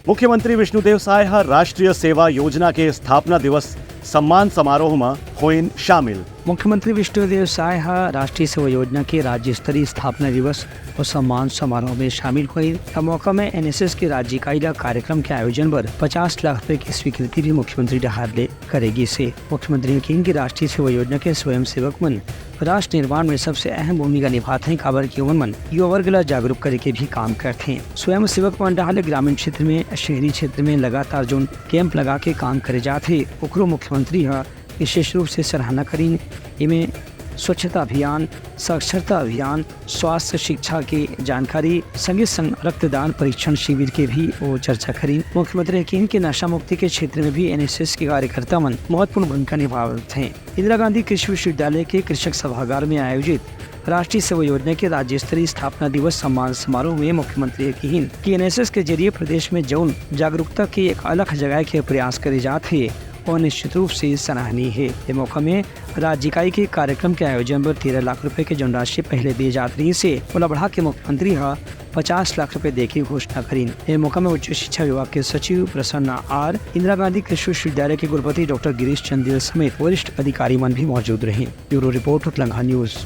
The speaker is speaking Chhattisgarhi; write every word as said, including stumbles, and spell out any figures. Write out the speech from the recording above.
मुख्यमंत्री विष्णुदेव साय ह राष्ट्रीय सेवा योजना के स्थापना दिवस सम्मान समारोह म होइन शामिल। मुख्यमंत्री विष्णुदेव साय ह राष्ट्रीय सेवा योजना के राज्य स्तरीय स्थापना दिवस अउ सम्मान समारोह में शामिल होइन। ए मौका में एनएसएस के राज्य इकाई ला कार्यक्रम के आयोजन बर पचास लाख रुपए के स्वीकृति भी मुख्यमंत्री डहार ले करे गिस हे। मुख्यमंत्री ने किहिन कि राष्ट्रीय सेवा योजना के स्वयंसेवक मन राष्ट्र निर्माण में सबसे अहम भूमिका निभात हैं, काबर कि ओमन मन युवा वर्ग ला जागरूक करे के भी काम करथे। स्वयंसेवक मन डहार ले ग्रामीण क्षेत्र में, शहरी क्षेत्र में लगातार जोन कैंप लगा के काम करे जात हे, ओकरो मुख्यमंत्री ह विशेष रूप से सराहना करिन। एमे स्वच्छता अभियान, साक्षरता अभियान, स्वास्थ्य शिक्षा के जानकारी, संगे संग रक्तदान परीक्षण शिविर के भी वो चर्चा करिन। मुख्यमंत्री ने किहिन कि नशा मुक्ति के क्षेत्र में भी एनएसएस के कार्यकर्ता मन महत्वपूर्ण भूमिका निभावत हैं। इंदिरा गांधी कृषि विश्वविद्यालय के कृषक सभागार में आयोजित राष्ट्रीय सेवा योजना के राज्य स्तरीय स्थापना दिवस सम्मान समारोह में मुख्यमंत्री ने किहिन कि एनएसएस के जरिए प्रदेश में जौन जागरूकता के एक अलख जगाए के प्रयास करे जात हे, वो निश्चित रूप से सराहनीय हे। ए मौका में राज्य इकाई के कार्यक्रम के आयोजन बर तेरह लाख रुपए के जौन राशि पहले दिए जात रहिस हे, ओला बढ़ा के मुख्यमंत्री ह पचास लाख रुपए दे के घोषणा करिन। ए मौका में उच्च शिक्षा विभाग के सचिव प्रसन्ना आर, इंदिरा गांधी कृषि विश्वविद्यालय के कुलपति डॉक्टर गिरीश चंदेल समेत वरिष्ठ अधिकारी मन भी मौजूद रहिन। Bureau report, Utlangha news.